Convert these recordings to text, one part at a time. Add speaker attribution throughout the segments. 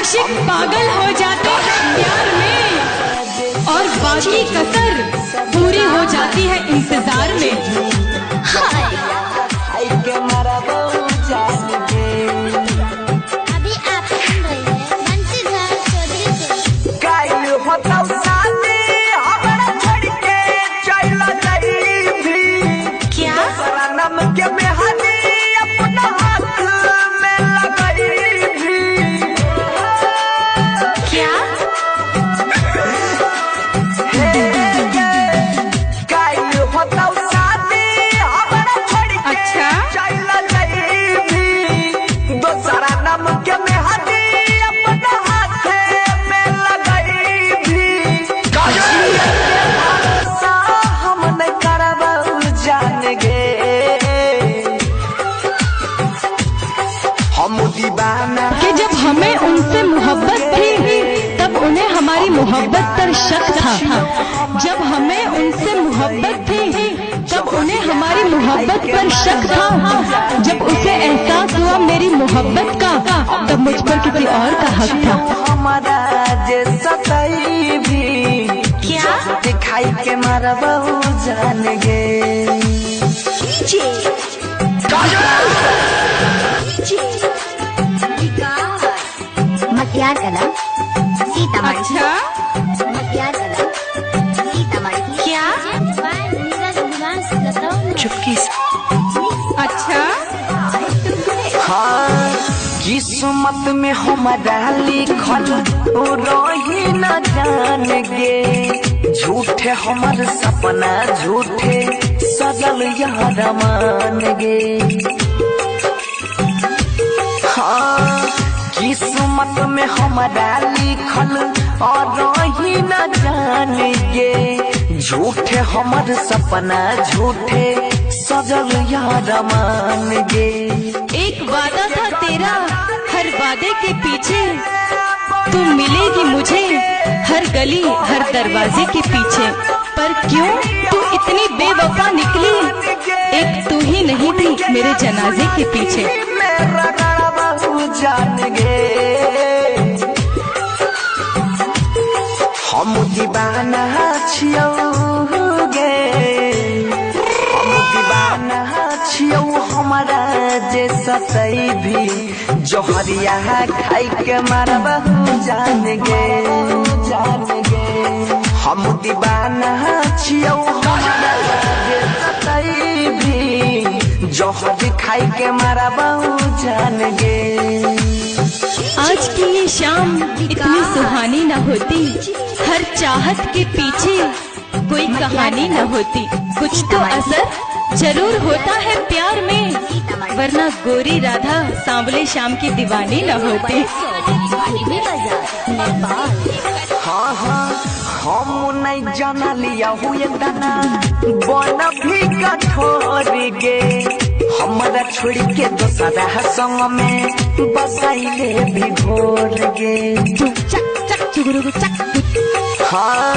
Speaker 1: आशिक पागल हो जाते हैं प्यार में, और बाकी कसर पूरी हो जाती है इंतजार में।
Speaker 2: अभी आप सुन रहे हैं बंसीधर चौधरी को।
Speaker 1: क्या क्या अच्छा कि जब हमें उनसे मोहब्बत थी तब उन्हें हमारी मोहब्बत पर शक था। जब हमें उनसे मोहब्बत थी तब उन्हें हमारी मोहब्बत पर शक था। जब उसे एहसास हुआ मेरी मोहब्बत का, तब मुझ पर किसी और का हक था।
Speaker 2: क्या
Speaker 3: दिखाई के मरबू जान गे।
Speaker 2: मटियार कला सीतामढ़ी।
Speaker 1: अच्छा
Speaker 2: मटियार कला सीतामढ़ी।
Speaker 1: क्या
Speaker 3: चुपके।
Speaker 1: अच्छा
Speaker 3: हाँ, किस्मत में हमारा लिखल रही न जान गे। झूठे हमर सपना झूठे सजल यार मान गे। हाँ, किस्मत में हमारा लिखल और रही न जान गे। झूठे हमर सपना झूठे सजल यार मान गे।
Speaker 1: एक वादा था तेरा हर वादे के पीछे, तू मिलेगी मुझे हर गली हर दरवाजे के पीछे। पर क्यों तू इतनी बेवफा निकली, एक तू ही नहीं थी मेरे जनाजे के पीछे।
Speaker 3: मेरा गड़बड़ जान गे। हम दीवाना छियौ गे, हम दीवाना छियौ हमारा जे सतई भी जोहरिया खाई के मरबहू जान गे जान गे। हम दीवाना छियौ हमारा जे सतई भी जोहर खाई के मरबहू जान गे।
Speaker 1: आज की ये शाम इतनी सुहानी न होती, हर चाहत के पीछे कोई कहानी न होती। कुछ तो असर जरूर होता है प्यार में, वरना गोरी राधा सांवले शाम की दीवानी न होती।
Speaker 3: हाँ हाँ, हम नहीं जाना लिया हुए दाना बन भी कठोर गे। हमारा छोड़ के दोसरा संग में बसाइले भी घोर गे। हाँ,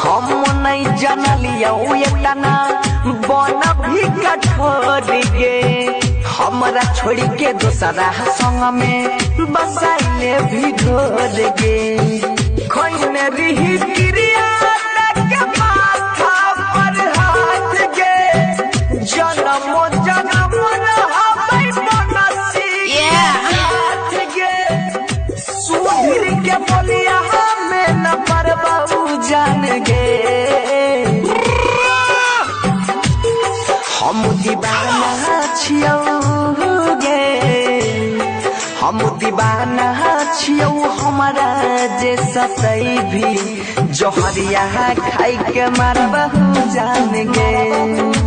Speaker 3: हम नहीं जाना लिया हुए दाना बन भी कठोर गे। हमारा छोड़ के दोसरा संग में बसाइले भी घोर गे। खोइने रिही क्रिया के माथा पर हाथ गे। जनम जनम रहबै मनसी साथ गे। सुधीर के बोलिया हमें न परबू जान गे। हम दीवाना छियौ गे, हम दीवाना छियौ हमारा जे सतई भी जोहरिया खाई के मरबहू जान गे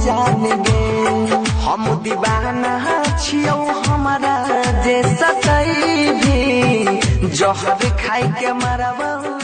Speaker 3: जान गे। हम दीवाना छियौ हमारा जे सतई भी जोहर खाई के मरबहू।